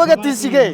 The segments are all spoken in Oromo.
Baga ittiin si ga'e.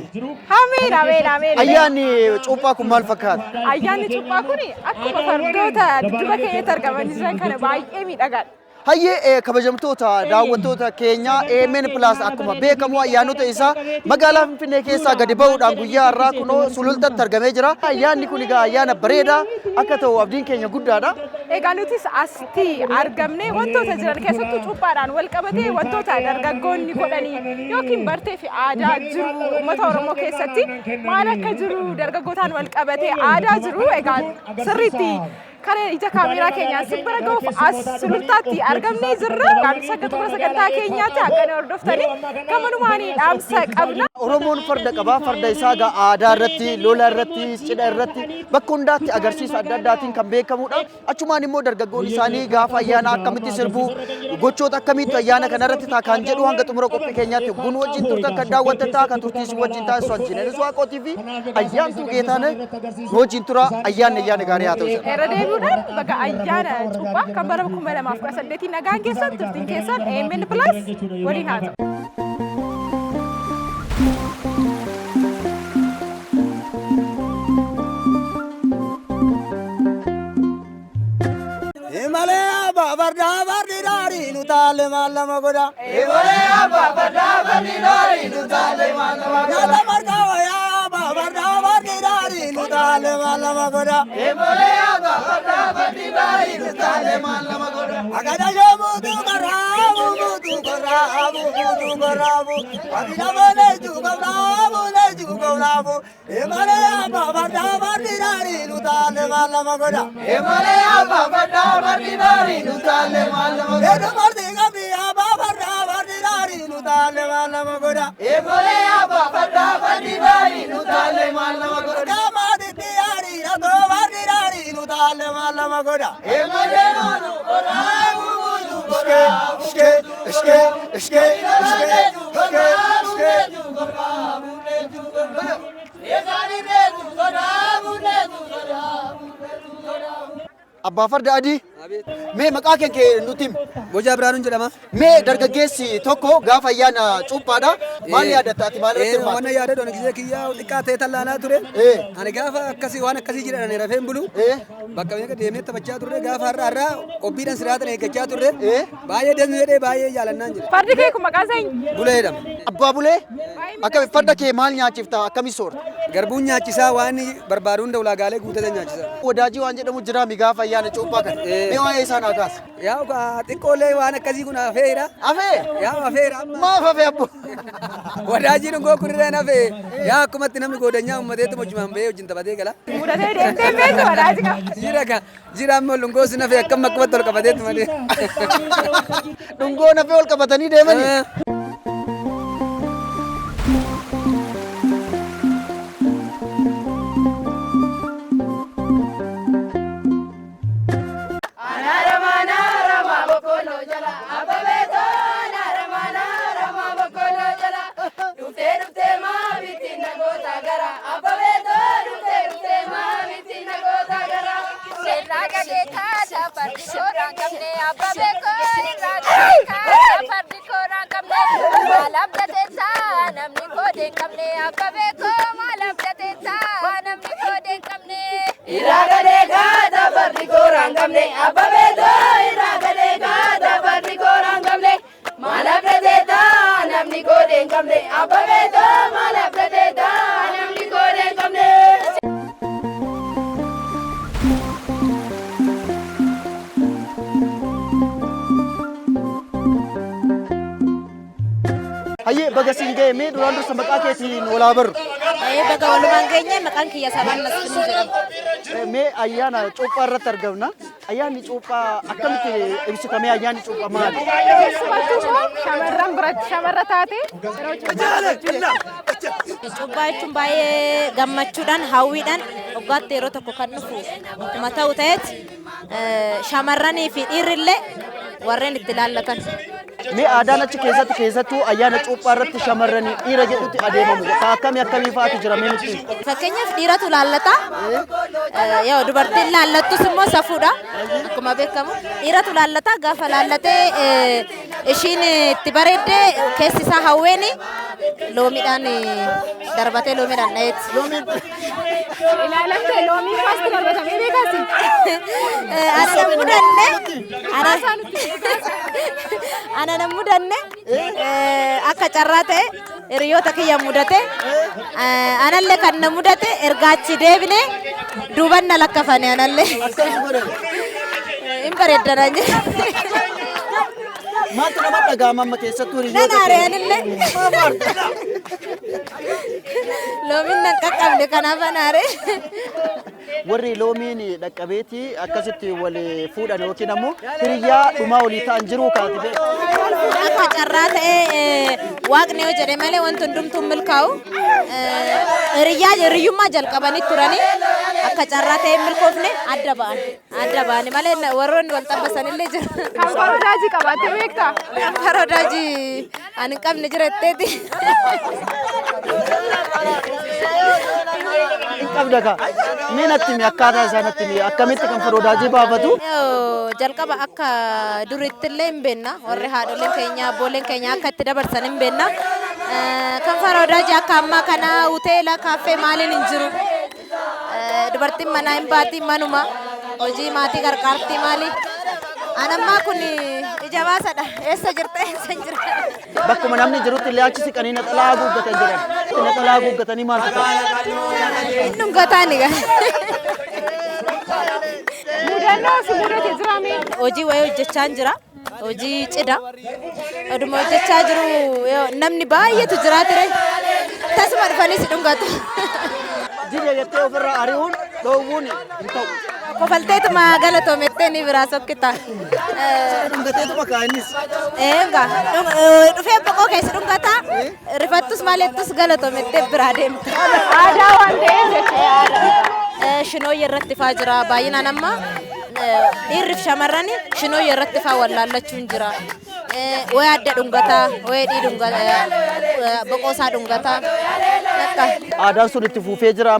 Ameen ameen ameen. Ayyaanni cuuphaa kun maal fakkaata? Ayyaanni cuuphaa kun akkuma fardoota dudduuba keenyatti argaman jiran kana baay'ee miidhagaadha. Hayyee, kabajamtoota daawwattoota keenya AMN Plus, akkuma beekamu ayyaanota isaa magaalaa Finfinnee keessaa gadi ba'uudhaan guyyaa har'aa kunoo Sulultaatti argamee jira. Ayyaanni kun egaa ayyaana bareedaa akka ta'u abdiin keenya guddaadha. Egaa nutis asitti argamnee wantoota jiran, keessattuu cuuphaadhaan wal qabatee wantoota dargaggoonni godhanii yookiin bartee fi aadaa jiru uummata Oromoo keessatti maal akka jiru, dargaggootaan wal qabatee aadaa jiru egaa sirriitti kana ija kaameeraa keenyaan si bira ga'uuf as Sulultaatti argamnee jirra. Dhaamsa xumura sagantaa keenyaatti akkana hordoftanii gamanumaanii dhaamsa qabna. Oromoon farda qaba. Farda isaa egaa aadaa irratti, lola irratti, cidha irratti, bakka hundaatti agarsiisa adda addaatiin kan beekamudha. Achumaan immoo dargaggoonni isaanii gaafa ayyaana akkamitti sirbuu, gochoota akkamiitu ayyaana kana irratti ta'a kan jedhu hanga xumura qophii keenyaatti gun wajjin turtan kan daawwattan ta'a. Kan turtii isin wajjin taasisu Anjiineris Waaqootii fi Ayyaantuu Geetaane nu wajjin tura. Ayyaanni ayyaana gaarii haa ta'u jedha. Irra deebi'uudhaan baga ayyaana cuuphaa kan bara 2018 nagaan keessan, turtiin keessan AMN Plus waliin haa ta'u. Imalee abbaa fardaa fardi daarii nu taalle maal nama godha. Imalee abbaa fardaa fardi daarii nu taalle maal nama godha. Nyaata margaa wayyaa abbaa fardaa fardi daarii nu taalle maal nama godha. Imalee abbaa fardaa fardi daarii nu taalle maal nama godha. Akada shoomuutu karaabu muutu karaabu muutu karaabu. Ati namoota juuqawlaabu juuqawlaabu. Imalee abbaa fardaa fardi daarii nu taalle maal nama godha. Imalee abbaa fardaa fardi daarii nu taalle maal nama godha. Eedu fardi qabdi abbaa fardaa fardi daarii nu taalle maal nama godha. Imalee abbaa fardaa fardi daarii nu taalle maal nama godha. Gaamaatitti yaarii ratoo fardi daarii nu taalle maal nama godha. Imalee maanu godhaabu buutu godhaabu. Ishkee ishkee ishkee ishkee ishkee ishkee. Abbaa farda adii, mee maqaa kee nuti himi. Bocaa Biraanuun jedhama. Mee dargaggeessi tokko gaafa ayyaana cuuphaadha maal yaadatta? Ati maal irratti hirmaatta? Wanna yaadadhu, ani gisee kiyyaa xiqqaa ta'e tallaanaa ture. Ani gaafa akkasii waan akkasii jedhan ani rafeen bulu. Bakka meeqa deemee taphachaa turre. Gaafa har'a har'aa qophiidhaan siraataan eeggachaa turre. Baay'ee dasnu jedhee baay'ee jaalannaan jira. Fardi kee kun maqaan isaa eenyu? Bulee jedhama. Abbaa Bulee, akkami farda kee maal nyaachifta, akkamii soorta? Garbuun nyaachisaa, waan barbaadu hunda ulaagaalee guutatee nyaachisaa. Wadaajii waan jedhamu jira mi gaafa ayyaana cuuphaa kana? Mee waa'ee isaa naa kaasa. Yaa xiqqoollee waan akkasii kun hafeera. Hafee? Yaa hafeera amma. Maaf hafe abbo? Wadaajiin dhungoo kunirreen hafe. Yaa akkumatti namni goodanyaa uummateetu hojumaan bahee wajjin taphatee gala. Mudatee deemtee beektu wadaajii qaba. Jira ka jira, amma dhungoo sin hafe akkam akkumatti ol qabateetu malee. Dhungoo nafee ol qabatanii deemanii. Irraa gadee kaata fardi kooraan qabne, abba beekoo, irraa gadee kaata fardi kooraan qabne, maal abdateessa namni koodee hin qabne, abba beekoo, maal abdateessa namni koodee hin qabne. Irraa gadee kaata fardi kooraan qabne, abba beekoo, irraa gadee kaata fardi kooraan qabne, maal abdateetta namni koodee hin qabne, abba beekoo, maal abdateetta namni koodee hin qabne. Hayyee, baga siin ga'e. Mee duraan dursa maqaa keetiin walaa barru. Baga walumaan geenye. Maqaan kiyya Sabaan Masfinuu jedhama. Mee ayyaana cuuphaa irratti argamna. Ayyaanni cuuphaa akkamitti ibsitamee, ayyaanni cuuphaa maali? Keessumattuu immoo shamarran biratti, shamarra taate yeroo cuuphaa kabajuu jechuudha. Cuuphaa jechuun baay'ee gammachuudhaan, hawwiidhaan waggaatti yeroo tokko kan dhufu akkuma ta'u ta'etti, shamarranii fi dhiirri illee warreen itti ilaallatan. Mee aadaan achi keessatti, keessattuu ayyaana cuuphaa irratti shamarranii dhiira jedhutti adeemamu ka akkamii akkamii fa'aatu jira, mee nutti himi? Fakkeenyaaf dhiiratu laallata. Yoo dubartiin laallattus immoo safuudha. Akkuma beekamu dhiiratu laallata. Gaafa laallatee ishiin itti bareeddee keessi isaa hawweeni loomiidhaan darbatee loomiidhaan dha'eeti. Ilaalamtee loomii faasti darbatamee beekaasi? Ana nan mudanne. Ana nan mudanne, akka carraa ta'e hiriyoota kiyya mudate. Anallee kan na mudate erga achi deebine duuban na lakkafane anallee. Akkas godhan. Hin bareeddanaan jedhe. Maaltu nama dhaga'ama amma keessattuu Nan hiriyoota aare kee? anillee. Maaf aarta? Loomiin nan qaqqabne, kanaaf an aare. Warri loomiin dhaqqabeetii akkasitti wal fuudhan yookiin ammoo hiriyyaa dhumaa walii ta'an jiru kaati beektu. Akka carraa ta'ee waaqni yoo jedhe malee wanti hundumtuu hin milkaa'u. Hiriyyaa hiriyyummaa jalqabanii turanii akka carraa ta'ee hin milkoofne, adda ba'an. Adda ba'ani malee warroonni wal xabbasanillee jiru. Kan farodaajii qabaattee beektaa? Kan farodaajii ani hin qabne jira jetteeti. Hin qabda kaa. Mee natti himi, akkaataa isaa natti himi, akkamitti kan farodaajii baafatu? Yoo jalqaba akka duriitti illee hin beekna. Warri haadholeen keenya, abbooleen keenya akka itti dabarsan hin beekna. Kan farodaajii akka ammaa kana hoteela, kaaffee maaliin hin jiru. Dubartiin manaa hin baati, manuma hojii maatii qarqaartii maali. Anammaa kun ija baasadha. Eessa jirta, eessa hin jira? Bakkuma namni jirutti illee achi siqanii naxalaa haguuggatan jiran. Naxalaa haguuggatanii maaltu ta'a? Inni dhungataani gaa. Mudannoo si mudate jira mee? Hojii wayii hojjechaa jira. Hojii cidha. Oduma hojjechaa jiru yoo namni baay'eetu jira ture. Tasuma dhufanii si dhungatu. Jide jettee ofirraa ari'uun dhoowwuun hin ta'u. Kofalteetuma galatoomettee ni biraa sokkita. Dhungateetuma kaa innis. Egaa dhufee boqoo keessa dhungata. Rifattus malettus galatoomettee biraa deemta. Aadaa waan ta'eef jechuudha. Shinooyye irratti faa jira baay'inaan, amma dhiirri fi shamarran shinooyye irratti faa wallaallachuun jira. Wayi adda dhungataa, wayi dhii dhungataa, boqoo isaa dhungataa. Akka Aadaan sun itti fufee jira.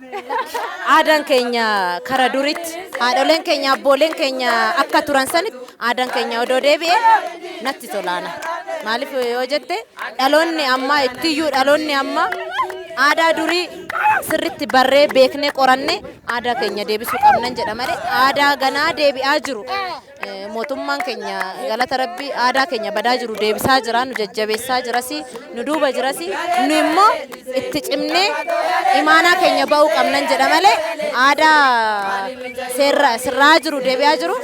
Aadaan keenya kara duritti haadholeen keenya, abbooleen keenya akka turan sanitti aadaan keenya odoo deebi'e natti tolaana. Maaliif yoo jette, dhaloonni ammaa ittiyyuu dhaloonni ammaa aadaa durii sirritti barree beeknee qorannee aadaa keenya deebisuu qabnan jedha malee aadaa ganaa deebi'aa jiru. Mootummaan keenya, galata rabbii, aadaa keenya badaa jiru deebisaa jira, nu jajjabeessaa jirasi, nu duuba jirasi. Nu immoo itti cimnee imaanaa keenya ba'uu qabnan jedha malee aadaa seerra sirraa jiru deebi'aa jiru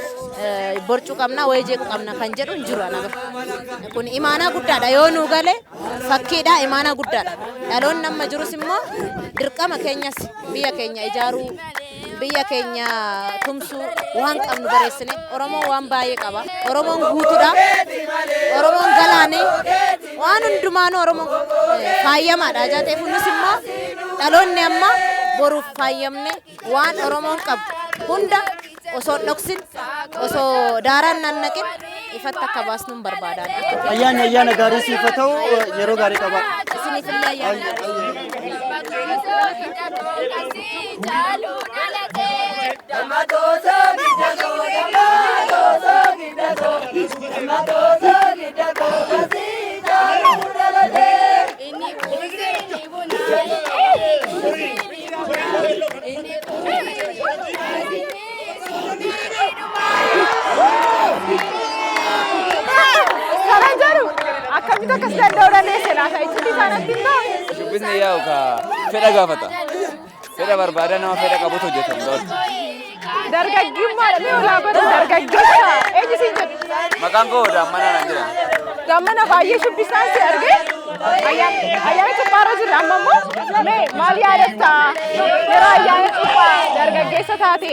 borcuu qabna wayii jeequu qabna kan jedhu hin jiru ana bira. Kun imaanaa guddaadha, yoo nu gale fakkiidha, imaanaa guddaadha. Dhaloonni amma jirus immoo dirqama keenyas biyya keenya ijaaruu, biyya keenya tumsuu waan qabnu bareessine. Oromoon waan baay'ee qaba. Oromoon guutuudha. Oromoon galaane, waan hundumaanuu Oromoon faayyamaadha. Ajaa ta'eef nus immoo dhaloonni amma boruuf faayyamne waan Oromoon qabu hunda osoo hin dhoksin, osoo daaraan nannaqin ifatti akka baasnu hin barbaadan. Ayyaanni ayyaana gaarii siif haa ta'u, yeroo gaarii qaba. Isiniif illee ayyaana gaarii. Kanan jedhu akkamitti akkas danda'uu dandeesse laata? Iccitii isaanatti hin ba'u. Shubbisni yaa'u ka fedha gaafata. Fedha barbaada, nama fedha qabutu hojjeta. Dargaggummaadha. Mee olaa godhu dargaggeessa. Eenyu siin jedhu? Maqaan koo Daammanaa naan jedhama. Gammana, baay'ee shubbisaan si argee. Ayyaana cuuphaarra jirra amma immoo. Mee maal yaadatta? Yeroo ayyaana cuuphaa dargaggeessa taate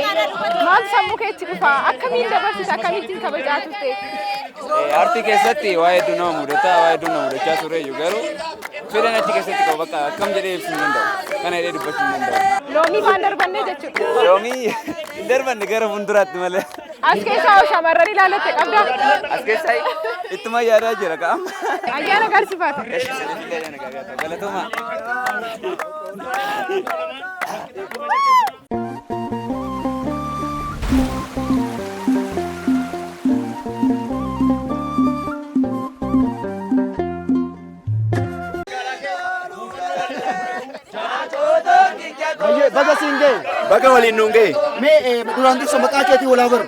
maaltu sammuu keetti dhufa? Akkamiin dabarsita? Akkamittiin kabajaa turte? Aartii keessatti waa hedduu nama mudata, waa hedduu nama mudachaa tureyyuu, garuu fedhan achi keessatti qabu bakka akkam jedhee ibsuu hin danda'u. Kana jedhee dubbachuu hin danda'u. Loomii faan darbannee jechuudha. Loomii hin darbanne, gara fuulduraatti malee. As keessaa hoo shamarran ilaalatte qabdaa? As keessaa ittuma yaadaa jira qaama. Ayyaana gaarsifaata. Galatoomaa. Bayyee baga siin ga'e. Baga waliin nuun ga'e. Mee duraan dursa maqaa keetii walaa baru.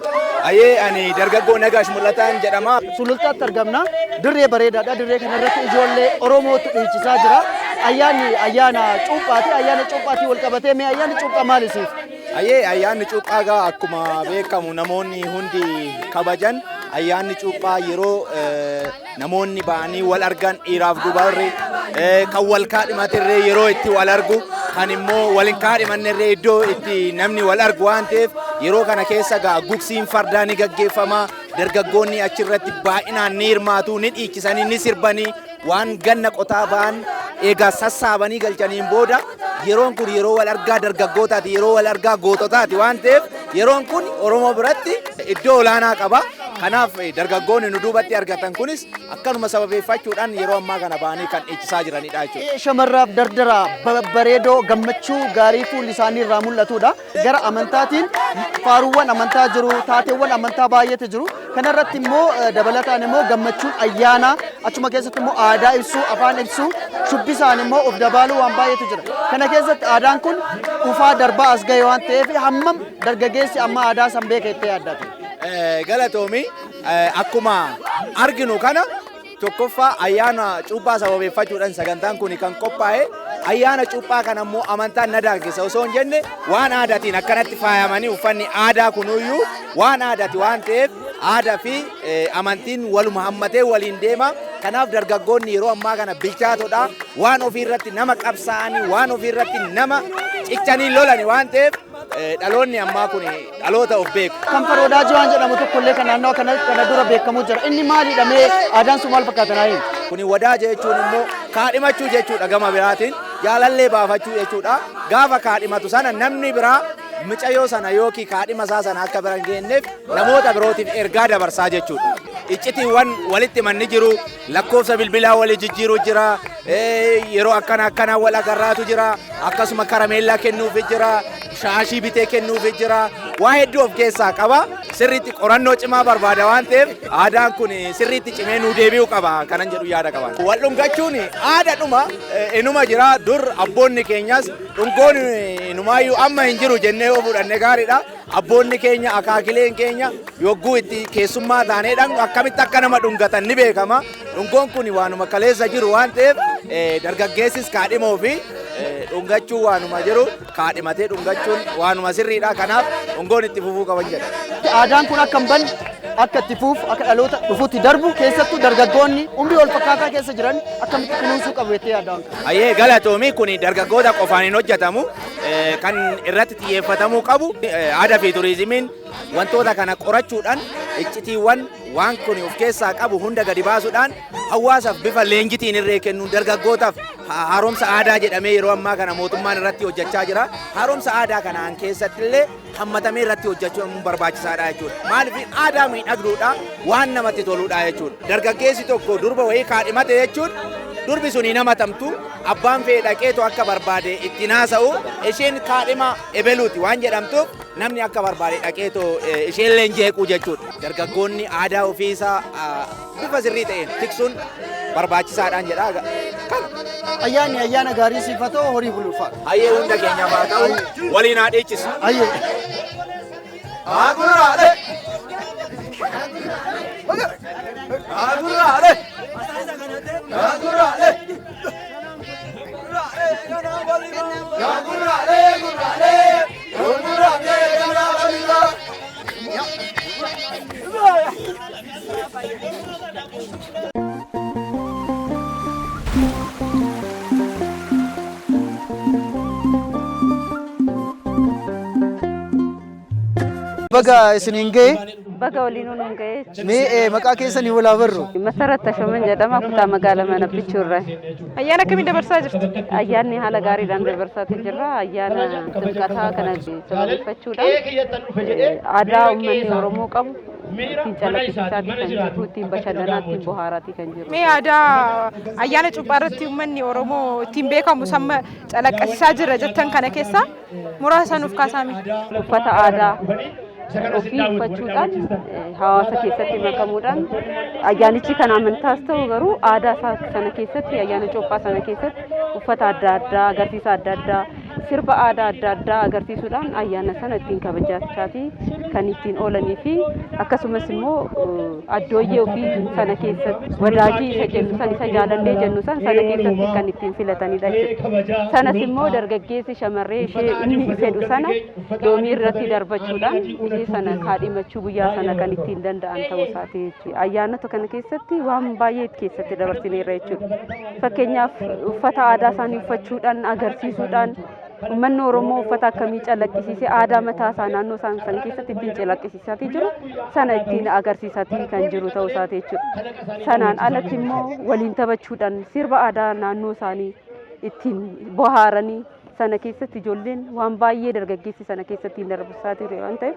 Ayyee ani dargaggoo Nagaash Mul'ataan jedhama. Sulultaatti argamna. Dirree bareedaadha. Dirree kanarratti ijoollee Oromootu dhiichisaa jira. Ayyaanni ayyaana cuuphaati. Ayyaana cuuphaatii wal qabatee mee ayyaanni cuuphaa maali siif? Ayyee ayyaanni cuuphaa gaa akkuma beekamu namoonni hundi kabajan ayyaanni cuuphaa yeroo namoonni ba'anii wal argan dhiiraaf dubarri kan wal kaadhimatirree yeroo itti wal argu kan immoo wal hin kaadhimannerree iddoo itti namni wal argu waan ta'eef yeroo kana keessa gaa gugsiin fardaa ni gaggeeffama dargaggoonni achirratti baay'inaan ni hirmaatu ni dhiichisanii ni sirbanii waan ganna qotaa ba'an egaa sassaabanii galchaniin booda yeroon kun yeroo wal argaa dargaggootaati yeroo wal argaa goototaati waan ta'eef yeroon kun Oromoo biratti iddoo olaanaa qaba. Kanaaf dargaggoonni nu duubatti argatan kunis akkanuma sababeeffachuudhaan yeroo ammaa kana ba'anii kan dhiichisaa jiranidha jechuudha. Shamarraaf dardara babbareedoo gammachuu gaarii fuulli isaanii irraa mul'atudha. Gara amantaatiin faaruuwwan amantaa jiru, taateewwan amantaa baay'eetu jiru. Kanarratti immoo dabalataan immoo gammachuun ayyaanaa achuma keessatti immoo aadaa ibsuu, afaan ibsuu, shubbisaan immoo of dabaaluu waan baay'eetu jira. Kana keessatti aadaan kun dhufaa darbaa as gahe waan ta'eef hammam dargaggeessi amma aadaa san beeka jettee yaadda? Galatoomi akkuma arginu kana tokkoffaa ayyaana cuuphaa sababeeffachuudhaan sagantaan kun kan qophaa'e ayyaana cuuphaa kana immoo amantaan na daangessa osoo hin jenne waan aadaatiin akkanatti faayamanii uffanni aadaa kunuyyuu waan aadaati waan ta'eef aadaa fi amantiin waluma hammatee waliin deema. Kanaaf dargaggoonni yeroo ammaa kana bilchaatodha. Waan ofii irratti nama qabsaa'anii waan ofii irratti nama cichanii lolani waan ta'eef dhaloonni ammaa kun dhaloota of beeku. Kan faroodaa waan jedhamu tokkollee kan naannoo kana kana dura beekamu jira. Inni maalidha mee aadaan sun maal fakkaata naa himi? Kuni wadaaja jechuun immoo kaadhimachuu jechuudha gama biraatiin jaalallee baafachuu jechuudha. Gaafa kaadhimatu sana namni biraa micayyoo sana yookiin kaadhima isaa sana akka bira hin geenyeef namoota birootiif ergaa dabarsaa jechuudha. Iccitiiwwan walitti himan ni jiru, lakkoofsa bilbilaa walii jijjiiruu jira, yeroo akkana akkanaa wal agarraatu jira, akkasuma karameellaa kennuufi jira, shaashii bitee kennuufi jira. Waa hedduu of keessaa qaba. Sirriitti qorannoo cimaa barbaada waan ta'eef aadaan kun sirriitti cimee nuu deebi'uu qaba kanan jedhu yaada qaba. Wal dhungachuun aadaadhuma inuma jira dur abboonni keenyas dhungoon inumaayyuu amma hin jiru jennee yoo fudhanne gaariidha. Abboonni keenya akaakileen keenya yogguu itti keessummaa taanee dhaqnu akkamitti akka nama dhungatan ni beekama. Dhungoon kun waanuma kaleessa jiru waan ta'eef dargaggeessis kaadhimoo fi dhungachuu waanuma jiru kaadhimatee dhungachuun waanuma sirriidha. Kanaaf dhungoon itti fufuu qaban jedha. Aadaan kun akka hin banne akka itti fufu akka dhaloota dhufuutti darbu keessattuu dargaggoonni umrii wal fakkaataa keessa jiran akkamitti kunuunsuu qabu jettee yaadda waan kana? Ayyee galatoomii kun dargaggoota qofaan hin hojjetamu kan irratti xiyyeeffatamuu qabu aadaa fi turizimiin wantoota kana qorachuudhaan iccitiiwwan waan kun of keessaa qabu hunda gadi baasuudhaan hawaasaaf bifa leenjitiin irree kennuun dargaggootaaf haaromsa aadaa jedhamee yeroo ammaa kana mootummaan irratti hojjechaa jira. Haaromsa aadaa kanaan keessatti illee hammatamee irratti hojjechuun barbaachisaadha jechuudha. Maaliif aadaa miidhagduudha waan namatti toludha jechuudha. Dargaggeessi tokko durba wayii kaadhimate jechuun durbi sun hin hamatamtu abbaan fedhe dhaqeetu akka barbaade itti haasa'u isheen kaadhima ebeluuti waan jedhamtuuf namni akka barbaade dhaqeetu isheen illee jeequu jechuudha. Dargaggoonni aadaa ofiisaa bifa sirrii ta'een tiksuun barbaachisaadhaan jedha. Kana. Ayyaanni ayyaana gaarii siif haa ta'u horii buluufaa. Ayyee hunda keenyaaf haa ta'u waliin haa dhiichisu. Ayyee. Agurraale. Agurraale. Agurraale. Agurraale gurraale. Gurraale gurraale. Baga isiniin ga'e Baga waliin nuun ga'ee. Mee maqaa keessanii wal haa barru. Masarat Tashooman jedhama, kutaa magaalaa mana Bichuurraa. Ayyaana akkamiin dabarsaa jirtu? Ayyaanni haala gaariidhaan dabarsaa jirra. Ayyaana Ximqataa kana sababeeffachuudhaan aadaa uummanni Oromoo qabu ittiin calaqqisiisaatii kan jirru, ittiin bashannanaa, ittiin bohaaraatii kan jirru. Mee aadaa ayyaana cuuphaa irratti uummanni Oromoo ittiin beekamu samma calaqqisiisaa jira jettan kana keessaa muraasa nuuf kaasaa mee. Uffata aadaa ofii uffachuudhaan hawaasa keessatti makamuudhaan, ayyaanichi kan amantaas ta'u garuu aadaa isaa sana keessatti, ayyaana cuuphaa sana keessatti uffata adda addaa, agarsiisa adda addaa, sirba aadaa adda addaa agarsiisuudhaan ayyaana sana ittiin kabajachaatii kan ittiin oolanii fi akkasumas immoo addooyyee ofii sana keessatti wadaajii isa jennu san, isa jaalallee jennu san sana keessatti kan ittiin filatanidha jechuudha. Sanas immoo dargaggeessi shamarree ishee inni fedhu sana loomii irratti darbachuudhaan ishee sana kaadhimachuu guyyaa sana kan ittiin danda'an ta'uu isaati jechuudha. Ayyaanota kana keessatti waan baay'ee keessatti dabarsineerra jechuudha. Fakkeenyaaf, uffata aadaa isaanii uffachuudhaan agarsiisuudhaan, uummanni Oromoo uffata akkamii calaqqisiisee aadaa mataa isaa naannoo isaan san keessatti ittiin calaqqisiisaatii jiru sana ittiin agarsiisaatii kan jiru ta'uu isaati jechuudha. Sanaan alatti immoo waliin taphachuudhaan, sirba aadaa naannoo isaanii ittiin bohaaranii sana keessatti ijoolleen waan baay'ee dargaggeessi sana keessatti hin darbisaa ture waan ta'eef,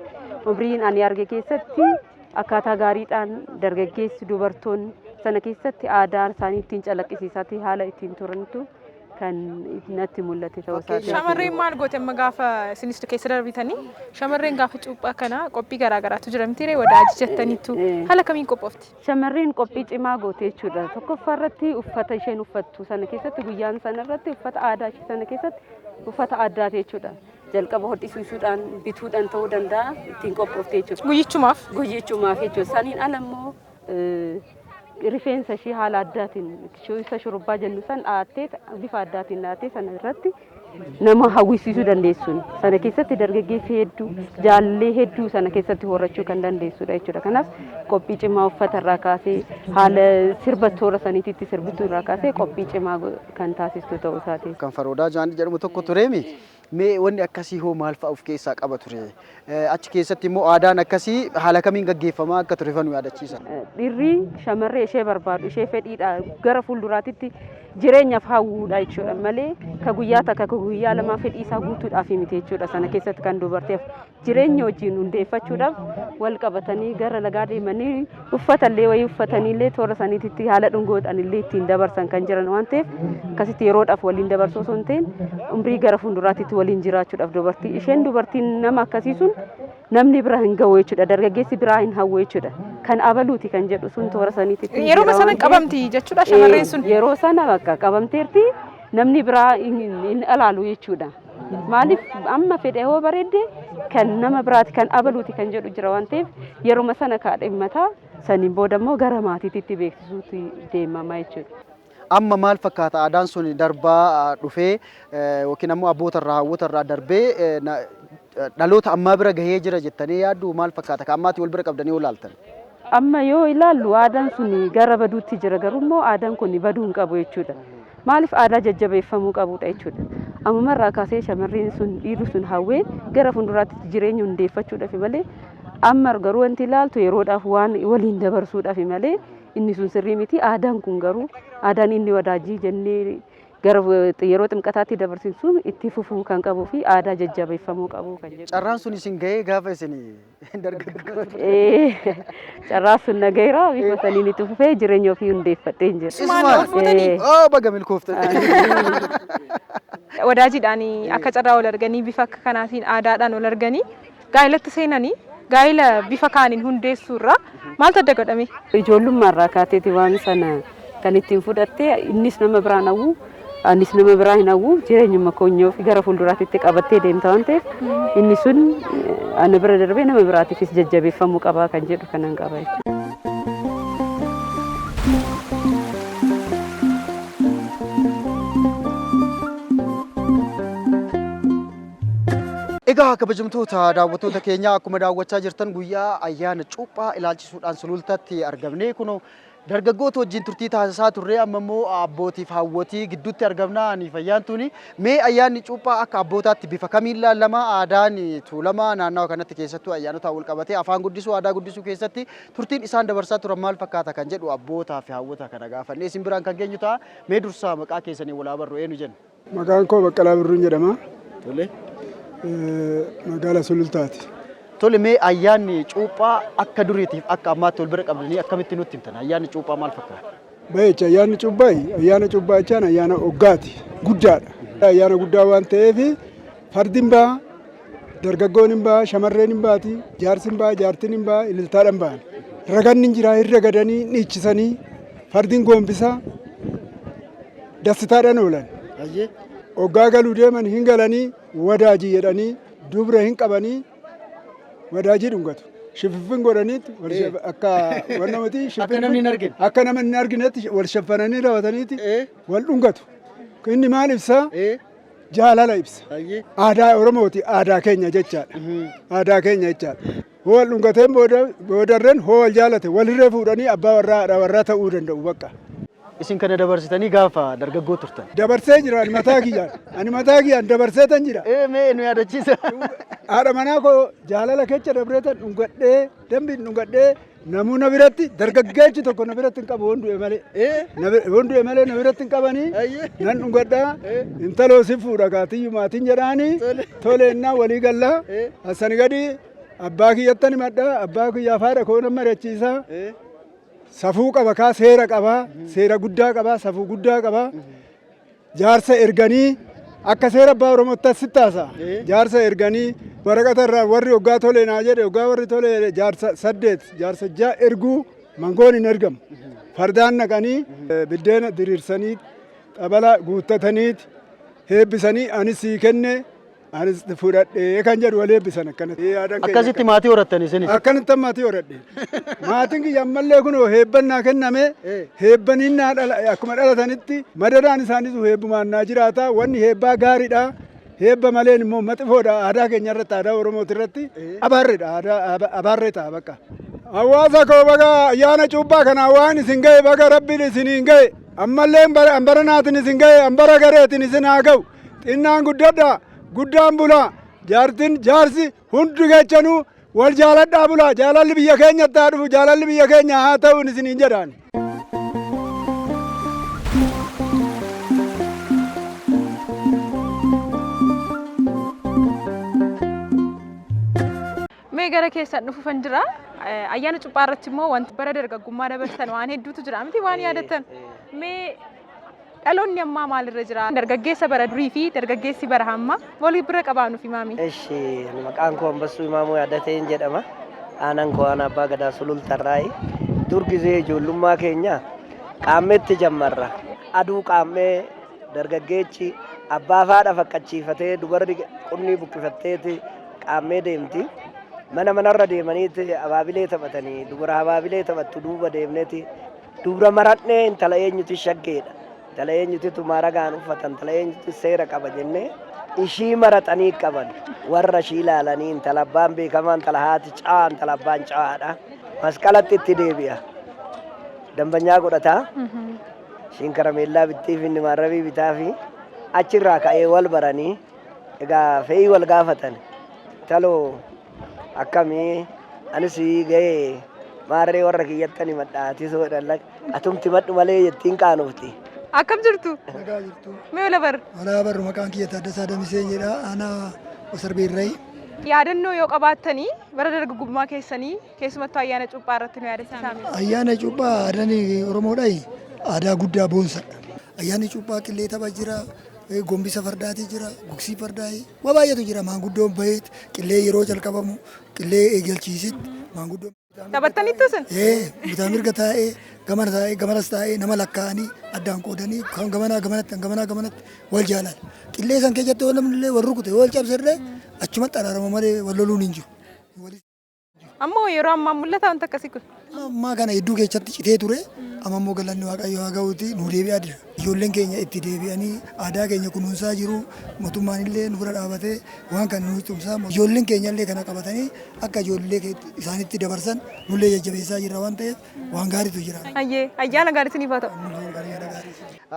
umriin ani arge keessatti akkaataa gaariidhaan dargaggeessi, dubartoonni sana keessatti aadaa isaanii ittiin calaqqisiisaatii haala ittiin turantu kan natti mul'ate ta'uu isaati. Shamarreen maal goote amma gaafa isinis keessa darbitanii? Shamarreen gaafa cuuphaa kana qophii garaa garaatu jira miti ree? Wadaajii jettaniitu, haala kamiin qophoofti? Shamarreen qophii cimaa goote jechuudha. Tokkoffaa irratti uffata isheen uffattu sana keessatti, guyyaan sana irratti uffata aadaa ishee sana keessatti uffata addaati jechuudha. Jalqaba hodhisiisuudhaan, bituudhaan ta'uu danda'a, ittiin qophoofte jechuudha. Guyyichumaaf? Guyyichumaaf jechuudha. Saniin ala immoo rifeensa ishee haala addaatiin, isa shurubbaa jennu san dha'attee, bifa addaatiin dha'attee, sana irratti nama hawwisiisuu dandeessuun sana keessatti dargaggeessi hedduu, jaalallee hedduu sana keessatti horachuu kan dandeessudha jechuudha. Kanaaf qophii cimaa uffata irraa kaasee, haala sirba toora saniititti sirbituu irraa kaasee qophii cimaa kan taasistu ta'uu isaati. Kan Faroodaa Jaanii jedhamu tokko tureemi. Mee wanni akkasii hoo maal fa'a of keessaa qaba ture? Achi keessatti immoo aadaan akkasii haala kamiin gaggeeffamaa akka ture fa nu yaadachiisa. Dhiirri shamarree ishee barbaadu, ishee fedhiidha, gara fuulduraatitti jireenyaaf hawwuudha jechuudha malee ka guyyaa takka, ka guyyaa lamaa fedhii isaa guutuudhaaf miti jechuudha. Sana keessatti kan dubarteef jireenya wajjin hundeeffachuudhaaf wal qabatanii gara lagaa deemanii, uffata illee wayii uffatanii illee toora saniititti haala dhungoodhaan illee ittiin dabarsan kan jiran waan ta'eef, akkasitti yeroodhaaf waliin dabarsuu osoo hin ta'in umrii gara fuulduraatitti waliin jiraachuudhaaf dubartii isheen dubartiin nama akkasii sun namni bira hin gahu jechuudha. Dargaggeessi biraa hin hawwu jechuudha. Kan abaluuti kan jedhu sun toora saniititti. Yeroo sana qabamti jechuudha shamarreen sun. Yeroo sana bakka qabamteerti, namni biraa hin ilaalu jechuudha. Maaliif, amma fedhe hoo bareedde kan nama biraati, kan abaluuti kan jedhu jira waan ta'eef, yeruma sana kaadhimmataa, saniin booda immoo gara maatiitti beeksisuutti deemama jechuudha. Amma maal fakkaata? Aadaan sun darbaa dhufee yookiin ammoo abboota irraa, hawwoota irraa darbee dhaloota ammaa bira gahee jira jettanii yaaddu? Maal fakkaata ka ammaatii wal bira qabdanii yoo ilaaltan? Amma yoo ilaallu aadaan sun gara baduutti jira, garuu immoo aadaan kun baduu hin qabu jechuudha. Maaliif, aadaa jajjabeeffamuu qabudha jechuudha. Ammumarraa kaasee shamarreen sun, dhiirri sun hawwee gara fuulduraatti jireenya hundeeffachuudhaaf malee, amma garuu wanti ilaaltu yeroodhaaf waan waliin dabarsuudhaaf malee inni sun sirrii miti. Aadaan kun garuu, aadaan inni wadaajii jennee gara yeroo Ximqataatti dabarsinu sun itti fufuu kan qabuu fi aadaa jajjabeeffamuu qabu kan jedhu. Carraan sun isin gahee gaafa isin dargaggoo? Carraa sun na gaheera, bifa saniin itti fufee jireenya ofii hundeeffadhee hin jira. Isumaan oh, baga milkooftan. Wadaajiidhaan akka carraa wal arganii, bifa akka kanaatiin aadaadhaan wal arganii gaa'elatti seenanii, gaa'ela bifa kaaniin hundeessuu irraa maaltu adda godhame? Ijoollummaa irraa kaateeti waan sana kan ittiin fudhatte, innis nama biraan hawwu, anis nama biraa hin hawwu, jireenyuma koonyoo fi gara fuulduraatti qabattee deemta waan ta'eef, inni sun ana bira darbee nama biraatiifis jajjabeeffamuu qabaa kan jedhu kanan qaba jechuudha. Egaa kabajamtoota daawwattoota keenya, akkuma daawwachaa jirtan guyyaa ayyaana cuuphaa ilaalchisuudhaan Sulultaatti argamne. Kunoo Dargaggoota wajjin turtii taasisaa turre, amma immoo abbootiif hawwatii gidduutti argamna. Ani fayyaan tuni mee ayyaanni cuuphaa akka abbootaatti bifa kamiin ilaallama? Aadaan Tuulamaa naannawa kanatti keessattuu ayyaanotaan wal qabatee afaan guddisuu, aadaa guddisuu keessatti turtiin isaan dabarsaa turan maal fakkaata kan jedhu abbootaa fi hawwata kana gaafannee isin biraan kan geenyu ta'a. Mee dursaa maqaa keessanii wal haa barru, eenyu jenna? Maqaan koo Baqqalaa Birruun jedhama. Tole. Magaalaa Sulultaati. Tole, mee ayyaanni cuuphaa akka duriitiif akka ammaatti wal bira qabdanii akkamitti nutti himtan? Ayyaanni cuuphaa maal fakkaata? Bayecha ayyaanni cuuphaa, ayyaana cuuphaa jechaan ayyaana hoggaati. Guddaadha. Ayyaana guddaa waan ta'eef fardi hin ba'a, dargaggoon hin ba'a, shamarreen hin baati, jaarsi hin ba'a, jaartiin hin ba'a, ililtaadhaan ba'an. Raganni hin jira, hin ragadanii, hin dhiichisanii, fardi hin goombisaa, dassitaadhaan oolan. Hoggaa galuu deeman hin galanii wadaajii jedhanii dubra hin qabanii wadaajii dhungatu. Shififfin godhaniitti akka wanna miti. Akka namni hin argine. Akka namni hin arginetti wal shaffananii raawwataniiti wal dhungatu. Inni maal ibsaa? Jaalala ibsa. Aadaa Oromooti, aadaa keenya jechaadha. Aadaa keenya jechaadha. Hoo wal dhungateen booda boodarreen hoo wal jaalate walirree fuudhanii abbaa warraa haadha warraa ta'uu danda'u bakka. Isin kana dabarsitanii gaafa dargaggoo turtan? Dabarsee jira ani mataa kiyyaan. Ani mataa kiyyaan dabarsee tan jira. Ee, mee nu yaadachiisa. Haadha manaa koo jaalala kecha dabree tan dhungadhee, dambiin dhungadhee, namuu na biratti dargaggeechi tokko na biratti hin qabu hoon du'e malee. Hoon du'e malee na biratti hin qabanii nan dhungadhaa, intaloo si fuudha kaatiyyu maatiin jedhaanii tole innaa walii gallaa asani gadi abbaa kiyyattan himadhaa, abbaa kiyyaaf haadha koo nan mari'achiisaa. Safuu qaba kaa, seera qaba, seera guddaa qaba, safuu guddaa qaba. Jaarsa erganii akka seera abbaa Oromootti asitti haasa'a. Jaarsa erganii waraqata irraa warri hoggaa tole naa jedhe, hoggaa warri tole jedhe, jaarsa saddeet, jaarsa ja'a erguu, mangoon hin ergamu. Fardaan naqanii biddeena diriirsanii xabala guuttataniiti heebbisanii, anis sii kenne, anis fudhadhee kan jedhu wal eebbisan akkanatti. Yaadaan keenya. Akkasitti maatii horattan isinis? Akkanatti maatii horadhe. Maatiin kiyya ammallee kunoo heebban naa kenname, heebbaniin naa dhala, akkuma dhalatanitti madadaan isaaniitu heebbumaan naa jiraata. Wanni heebbaa gaariidha. Heebba maleen immoo maxifoodha, aadaa keenya irratti, aadaa Oromooti irratti abaarreedha, aadaa abaarree ta'a bakka. Hawaasa koo, baga ayyaana cuuphaa kanaa waan isin ga'e, baga rabbiin isiniin ga'e, ammallee hambara naatiin isin ga'e, hambara gareetiin isin haa ga'u. Xinnaan guddadhaa, guddaan bulaa, jaartin jaarsi hundi keechanuu wal jaaladhaa bulaa, jaalalli biyya keenyatti haa dhufu, jaalalli biyya keenya haa ta'u isiniin jedhaan. Mee gara keessan dhufufan jira. Ayyaana cuuphaa irratti immoo wanti bara dargaggummaa dabarsan waan hedduutu jira miti, waan yaadattan. Mee dhaloonni ammaa maalirra jira? Dargaggeessa bara durii fi dargaggeessi bara ammaa wal bira qabaa nuuf himaami. Eshi, ani maqaan koo Ambassuu Imaamuu Yaadateen jedhama. Aanaan koo aanaa Abbaa Gadaa Sulultarraayi. Dur gizee ijoollummaa keenya qaammeetti jammarra. Aduu qaammee dargaggeechi abbaa fi haadha faqqachiifatee, dubarri qunnii buqqifatteeti qaammee deemti. Mana manarra deemaniiti abaabilee taphatanii, dubara abaabilee taphattu duuba deemneeti dubra maradhee, intala eenyuti shaggeedha, intala eenyutitu maaragaan uffata, intala eenyuti seera qaba jennee ishii maraxanii qaban, warra ishii ilaalanii, intala abbaan beekamaa, intala haati cawaa, intala abbaan cawaadha. Masqalatti itti deebi'a. Dambanyaa godhataa. Ishiin karameellaa bittiif, inni maarrabii bitaafi, achirraa ka'ee wal baranii egaa fe'ii wal gaafatan. Taloo akkamii, anis ga'ee maarree warra kiyyattan himadha, atis hodhan atumti madhu malee jettiin qaanofti. Akkam jirtu? Nagaa jirtu. Mee wal barru? Walaa barru, maqaan kiyya Taaddasaa Damisee jedha. Aanaa Wasarbeerrayi. Yaadannoo yoo qabaattanii bara dargaggummaa keessanii keessumattuu ayyaana cuuphaa irratti nu yaadachiisaa. Ayyaana cuuphaa aadaan Oromoodhaa aadaa guddaa boonsadha. Ayyaanni cuuphaa qillee tapha jira, gombisa fardaati jira, gugsii fardaa waa baay'eetu jira. Maanguddoon baheet qillee yeroo jalqabamu qillee eegalchiisetti maanguddoon Taphattaniittu isin? Ee, bitaa mirga taa'ee, gamana taa'ee, gamanas taa'ee, nama lakkaa'anii addaan qoodanii, kan gamanaa gamanatti, kan gamanaa gamanatti wal jaalala. Qillee san keessatti yoo namni illee wal rukute, yoo wal cabse illee achumatti araarama malee wal loluun hin jiru. Ammoo yeroo ammaa mul'ata wanti akkasii kun? Ammaa kana hedduu keessatti citee ture. Amma immoo galanni Waaqayyoo haa ga'uuti nu deebi'aa jira. Ijoolleen keenya itti deebi'anii aadaa keenya kunuunsaa jiru. Mootummaan illee nu bira dhaabatee waan kana nu tumsaa. Ijoolleen keenya illee kana qabatanii akka ijoollee isaanitti dabarsan nullee jajjabeessaa jirra waan ta'eef waan gaariitu jira. Hayyee ayyaana gaarii isiniif haa ta'u.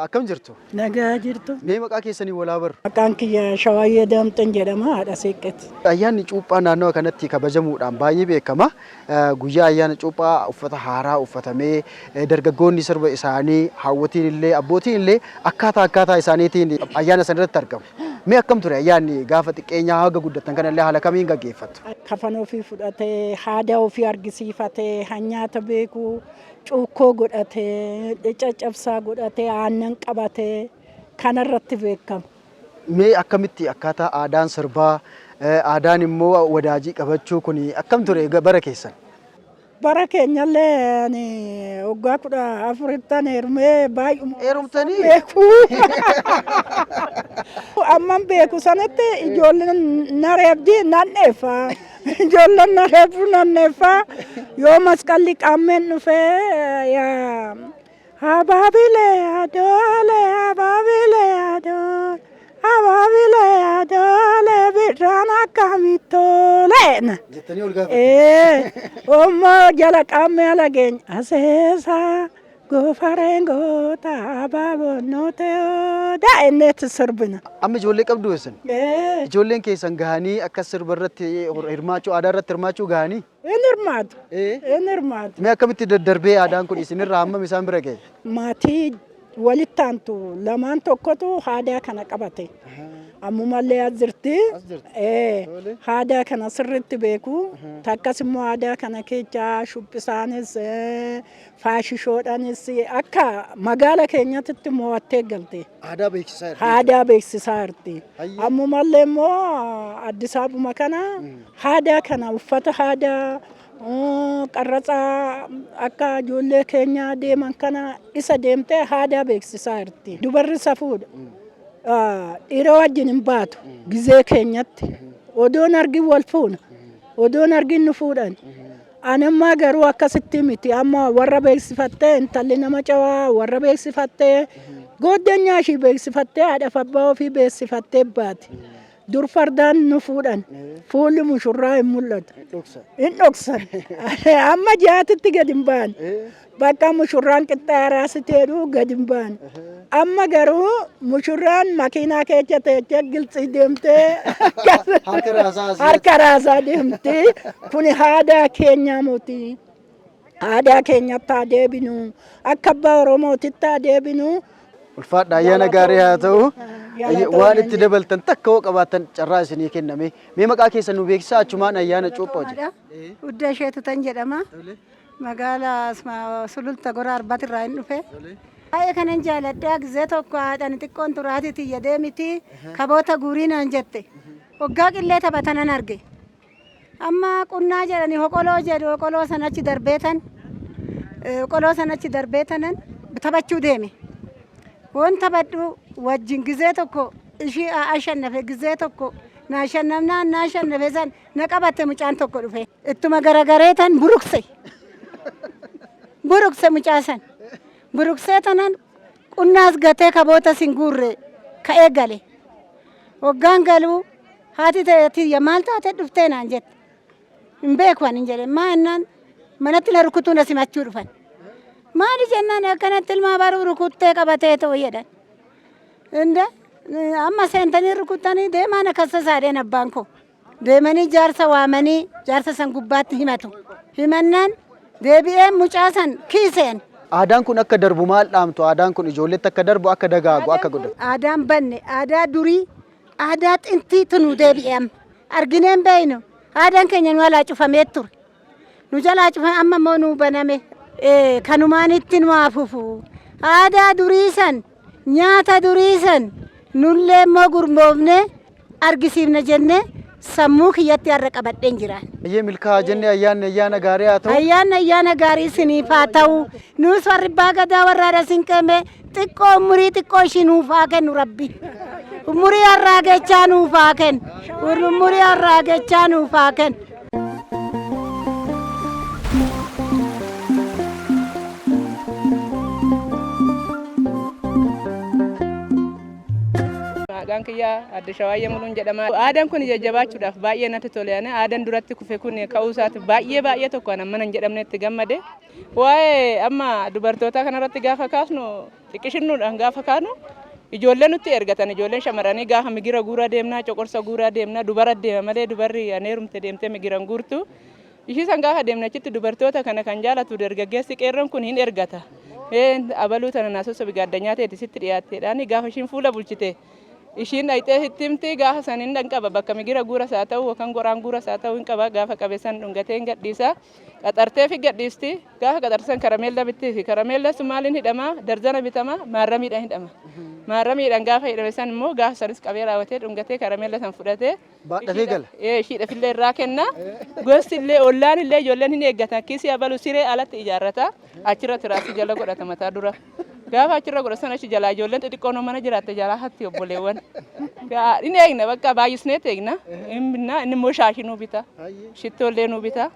Akkam jirtu? Nagaa jirtu. Mee maqaa keessanii walaa barru? Maqaan kiyya Shawaayyee Daamxeen jedhama haadha Seeqqeeti. Ayyaanni cuuphaa naannawa kanatti kabajamuudhaan baay'ee beekama. Guyyaa ayyaana cuuphaa uffata haaraa uffatamee dargaggoonni sirba isaanii haawwotiin illee abbootiin illee akkaataa akkaataa isaaniitiin ayyaana sana irratti argamu. Mee akkam ture ayyaanni gaafa xiqqeenyaa haga guddattan kanallee haala kamiin gaggeeffattu? Kafana ofii fudhatee, aadaa ofii argisiifatee, nyaata beeku, cuukkoo godhatee, caccabsaa godhatee, aannan qabatee kanarratti beekama. Mee akkamitti akkaataa aadaan sirbaa, aadaan immoo wadaajii qabachuu kun akkam ture bara keessan? Bara keenyallee ani waggaa 14ttan heerumee baay'uma. Heerumtanii? Beeku. Amman beeku sanatti ijoolleen na reebdi nan dheeffa. Ijoolleen na reebdu nan dheeffa. Yoo masqalli qaammeen dhufee yaa Abaabile adoole abaabile adoole abaabile adoole birraan akkamitti toleen. Jettanii ol gaafatu. Ee, ommoo jala qaammee ala geenya aseesa goofareen goota abaaboon nootee daa'inneetti sirbina. Amma ijoollee qabdu isin? Ee. Ijoolleen keessan gahanii akka sirba irratti hirmaachuu aadaa irratti hirmaachuu gahanii? Hin hirmaatu. Hin hirmaatu. Mee akkamitti daddarbee aadaan kun isinirraa hammam isaan bira ga'e? Maatii walitti aantu lamaan tokkotu aadaa kana qabate. Ammumallee as jirti. Ee, aadaa kana sirriitti beeku. Takkas immoo aadaa kana keessa shubbisaanis faashishoodhaanis akka magaala keenyatti mo'attee galte. Aadaa beeksisaa jirti. Aadaa beeksisaa jirti. Ammumallee immoo Addis Ababa kana aadaa kana uffata aadaa qarratsaa akka ijoollee keenyaa deeman kana isa deemtee aadaa beeksisaa jirti. Dubarri safuudha. Dhiira wajjin hin baatu gizee keenyatti. Odoon argin wal fuuna. Odoon argin nu fuudhan. Anammaa garuu akkasitti miti. Amma warra beeksifattee intalli nama cawaa warra beeksifattee gooddanyaa ishii beeksifattee haadhaaf abbaa ofii beeksifattee baati. Dur fardaan nu fuudhan. Fuulli mushurraa hin mul'atu. Hin dhoksan. Amma jaatitti gad hin ba'an. Bakka mushurraan qixxee araasiteedhu gad hin ba'an. Amma garuu mushurraan makiinaa keessa teessee gilxii deemtee harka raasaa deemti. Kuni aadaa keenyaa miti. Aadaa keenyatti haa deebinu. Akka abbaa Oromootitti haa deebinu. Ulfaadha ayyaana gaarii haa ta'u. Waan itti dabaltan takka hoo qabaattan carraa isinii kenname. Mee maqaa keessan nu beeksisaa achumaan ayyaana cuuphaa hojii. Udda isheetu tan jedhama. Magaalaa Sululta Gora Arbaatirraa hin dhufe. Baay'ee kanan jaaladhaa gizee tokko haadhaan xiqqoon turaatii tiyya deemiti kaboota guurii naan jette. Waggaa qillee taphatanan arge. Amma qunnaa jedhani hoqoloo jedhu hoqoloo sana achi darbeetan hoqoloo sana achi darbeetanan taphachuu deeme. Woon taphadhu wajjin gizee tokko ishii ashannafe gizee tokko na ashannafnaan na ashannafe san na qabatte mucaan tokko dhufe. Ittuma garagareetan burukse. Burukse mucaa san. Buruksee tanan qunnaas gatee kaboota sin guurre ka'ee gale. Waggaan galuu haati tiyya maal taate dhuftee naan jette. Hin beeku ani hin jedhe. Maa jennaan manatti na rukutuu na simachuu dhufan. Maali jennaan akkanatti ilmaa baruu rukuttee qabatee ta'u jedhan. Inda amma seentanii rukuttanii deemaa na kassasaadheen abbaan koo. Deemanii jaarsa waamanii jaarsa san gubbaatti himatu. Himannaan deebi'ee mucaa san kiiseen. Aadaan kun akka darbu maal dhaamtu? Aadaan kun ijoolleetti akka darbu, akka dagaagu, akka guddatu. Aadaan banne aadaa durii aadaa xintiitu nu deebi'e amma. Arginee hin beeknu. Aadaan keenya nu jalaa cufamee ture. Nu jalaa cufame amma immoo nu baname. Kanumaan itti nu haa fufu. Aadaa durii san nyaata durii san nullee immoo gurmoofnee argisiifna jennee sammuu kiyyatti har'a qabadheen jiraan. Ayyee milkaa'aa jennee ayyaanni ayyaana gaarii haa ta'u. Ayyaanni ayyaana gaarii isiniif haa ta'u. Nuus warri abbaa gadaa warra haadha sinqeemee xiqqoo umurii xiqqoo ishii nuuf haa kennu rabbi. Umurii harraagechaa nuuf haa kennu. Umurii harraagechaa nuuf haa kennu. Maqaan kiyyaa Adde Shawaayyee Muluun jedhama. Aadaan kun jajjabaachuudhaaf baay'ee natti tole. Ani aadaan duratti kufe kun ka'uu isaatiif baay'ee baay'ee tokko an amma hin jedhamne itti gammade. Waa'ee amma dubartootaa kanarratti gaafa kaasnu, xiqqishinnuudhaan gaafa kaanu, ijoollee nutti ergatan, ijoolleen shamarranii gaafa migira guuraa deemnaa, coqorsa guuraa deemnaa, dubara deema malee dubarri an heerumte deemtee migira hin guurtu. Ishii san gaafa deemne achitti dubartoota kana kan jaalatu dargaggeessi qeerroon kun hin ergata. Abaluu tana naa sossobi, gaaddanyaa teeti sitti dhiyaatteedhaan gaafa ishiin fuula bulchite ishiin dhayxee sitti himti. Gaafa san hin qaba, bakka migira guuras haa ta'u yookaan goraan guuras haa ta'u hin qaba. Gaafa qabe san dhungatee hin gadhiisa. Qaxartee fi gadhiisti. Gaafa qaxarsan karameellaa bittii fi karameellaa sun maaliin hidhama? Darzana bitama, maarramiidhaan hidhama. Maarramiidhaan gaafa hidhame san immoo gaafa sanis qabee raawwatee dhungatee karameellaa san fudhatee Baadhatee gala. Ishiidhaaf illee irraa kenna. Gosti illee, ollaan illee, ijoolleen hin eeggatan. Kiisii abalu siree alatti ijaarrata. Achirra tiraasii jala godhata mataa dura. Gaafa achirra godhatan sana achi jalaa ijoolleen xixiqqoon mana jiraatte jalaa hatti obboleewwan. Inni eegna, bakka baay'isneet eegna. Hin binna, inni immoo shaashii nuu bita. Shittoo illee nuu bita.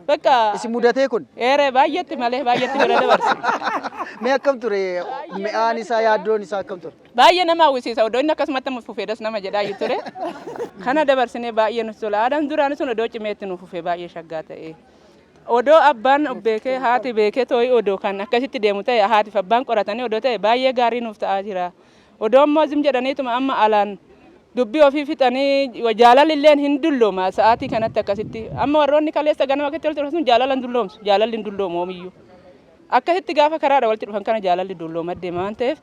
Bakka. Isin mudatee kun? Eere, baay'eetti malee baay'eetti bira dabarse. Mee akkam ture mi'aan isaa, yaaddoon isaa akkam ture? Baay'ee nama hawwisiisa. Odoo inni akkasumatti amma fufeedas nama jedhaa iyyuu ture. Kana dabarsinee baay'ee nutti tola. Aadaan duraanii sun odoo cimeetti nu fufee baay'ee shaggaa ta'e. Odoo abbaan beekee, haati beekee too'ii odoo kan akkasitti deemu ta'e, haatiif abbaan qoratanii odoo ta'e baay'ee gaarii nuuf ta'aa jira. Odoo immoo zim jedhaniituma amma alaan dubbii ofii fixanii jaalalli illee hin dullooma sa'aatii kanatti akkasitti. Amma warroonni kaleessa ganama akkasitti walitti dhufan sun jaalala hin dulloomsu. Jaalalli hin dulloomu oomiyyuu. Akkasitti gaafa karaadha walitti dhufan kana jaalalli dullooma deema waan ta'eef,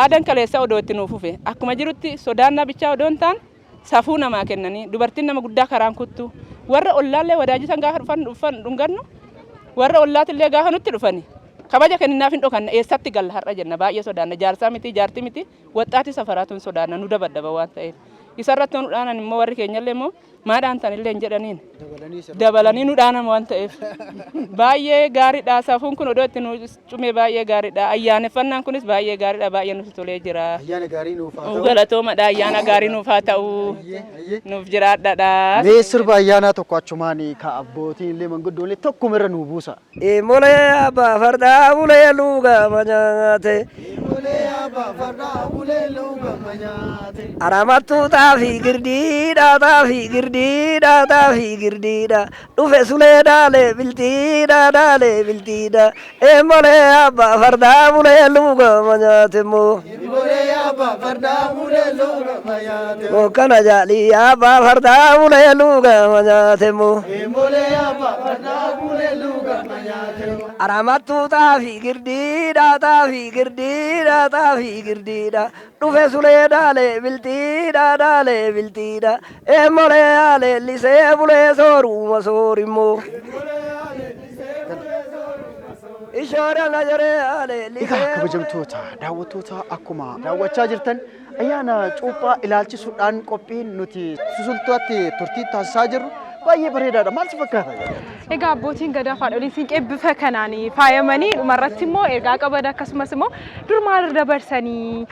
aadaan kaleessa odoo itti nuuf fufe, akkuma jirutti sodaannaa bichaa odoo hin taane, safuu namaa kennanii, dubartiin nama guddaa karaan kuttu, warra ollaallee wadaajisan gaafa dhufan dhufan dhungannu, warra ollaatillee gaafa nutti dhufani kabaja kenninnaaf, hin dhokanna, eessatti galla har'a jenna, baay'ee sodaanna. Jaarsaa miti, jaartii miti, waxxaatii safaraatu hin sodaanna nu dabaddaba waan ta'eef. Isarratti nu dhaanan immoo, warri keenyallee immoo maa dhaantan illee hin jedhaniin, dabalanii nu dhaanan waan ta'eef baay'ee gaariidha. Safuun kun odoo itti nu cumee baay'ee gaariidha. Ayyaaneffannaan kunis baay'ee gaariidha, baay'ee nutti tolee jira. Ayyaana gaarii nuuf haa ta'u. Galatoomadha. Ayyaana gaarii nuuf haa ta'u, nuuf jiraadhaadha. Mee sirba ayyaanaa tokko achumaan ka abbootiin illee manguddoon illee tokkuma irra nuu buusa. Molee abbaa fardaa bulee luugama nyaate. Aramattuu xaafii girdiidha, xaafii girdiidha, xaafii girdiidha, dhufe sulee daalee biltiidha, daalee biltiidha. Molee abbaa fardaa bulee luugama nyaate moo. Mokkana jaalii abbaa fardaa bulee luugama nyaate moo. Aramattuu xaafii girdiidha, xaafii girdiidha, xaafii girdiidha, dhufe sulee daalee biltiidha, daalee biltiidha. Molee aalee lisee bulee sooruma soorimmoo. Ishoora na jaree aalee Egaa lisee. kabajamtoota daawwattoota, akkuma daawwachaa jirtan ayyaana cuuphaa ilaalchisuudhaan qophiin nuti Sulultaatti turtii taasisaa jirru baay'ee bareedaadha. Maal si fakkaata? Egaa abbootiin gadaa fi haadholiin siinqee bifa kanaan faayamanii dhumarratti immoo ergaa qaban, akkasumas immoo dur maalirra dabarsanii,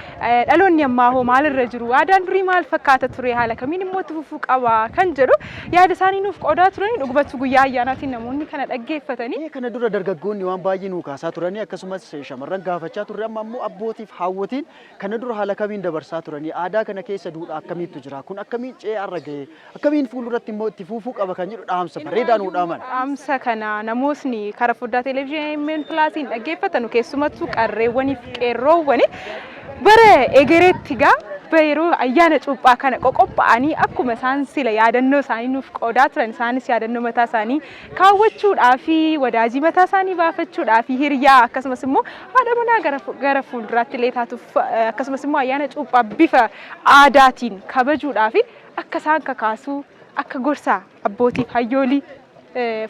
dhaloonni ammaa hoo maalirra jiru, aadaan durii maal fakkaata ture, haala kamiin immoo itti fufuu qaba kan jedhu yaada isaanii nuuf qoodaa turanii. Dhugumatti guyyaa ayyaanaatiin namoonni kana dhaggeeffatanii. Kana dura dargaggoonni waan baay'ee nuu kaasaa turanii, akkasumas shamarran gaafachaa turre. Amma immoo abbootiif haawwotiin kana dura haala kamiin dabarsaa turanii, aadaa kana keessa duudhaa akkamiitu jira, kun akkamiin ce'ee har'a ga'e, akkamiin fuulduratti immoo itti fufuu qaba kan jedhu dhaamsa bareedaa nuu dhaaman. Dhaamsa kana namootni karaa foddaa televezyiinii AMN Plusiin dhaggeeffatanu, keessumattuu qarreewwanii fi qeerroowwani, bara egereetti gaa yeroo ayyaana cuuphaa kana qoqophaa'anii, akkuma isaan sila yaadannoo isaanii nuuf qoodaa turan, isaanis yaadannoo mataa isaanii kaawwachuudhaa fi wadaajii mataa isaanii baafachuudhaa fi hiriyaa akkasumas immoo haadha manaa gara fuulduraatti illee taatuuf, akkasumas immoo ayyaana cuuphaa bifa aadaatiin kabajuudhaa fi akka isaan kakaasuu, akka gorsaa abbootiif hayyoolii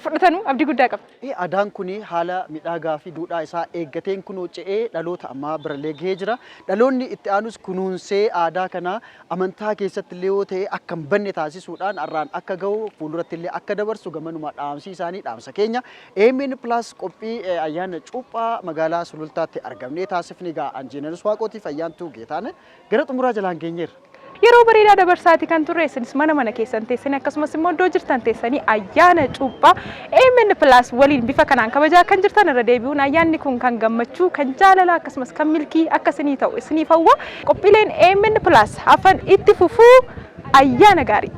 fudhatanuu abdii guddaa qaba. Aadaan kun haala miidhagaa fi duudhaa isaa eeggateen kunoo ce'ee dhaloota ammaa birallee gahee jira. Dhaloonni itti aanus kunuunsee aadaa kana amantaa keessatti illee yoo ta'e akka hin banne taasisuudhaan har'aan akka gahu, fuulduratti illee akka dabarsu gamanuma dhaamsi isaanii dhaamsa keenya. AMN Plus qophii ayyaana cuuphaa magaalaa Sulultaatti argamnee taasifni egaa Injiinar Waaqootiif Ayyaantuu Geetaane gara xumuraa jalaan geenyeerra. Yeroo bareedaa dabarsaati kan turre. Isinis mana mana keessan teessanii, akkasumas immoo iddoo jirtan teessanii ayyaana cuuphaa AMN Plus waliin bifa kanaan kabajaa kan jirtan, irra deebi'uun ayyaanni kun kan gammachuu, kan jaalalaa, akkasumas kan milkii akka isinii ta'u isiniif hawwa. Qophiileen AMN Plus hafan itti fufuu. Ayyaana gaarii!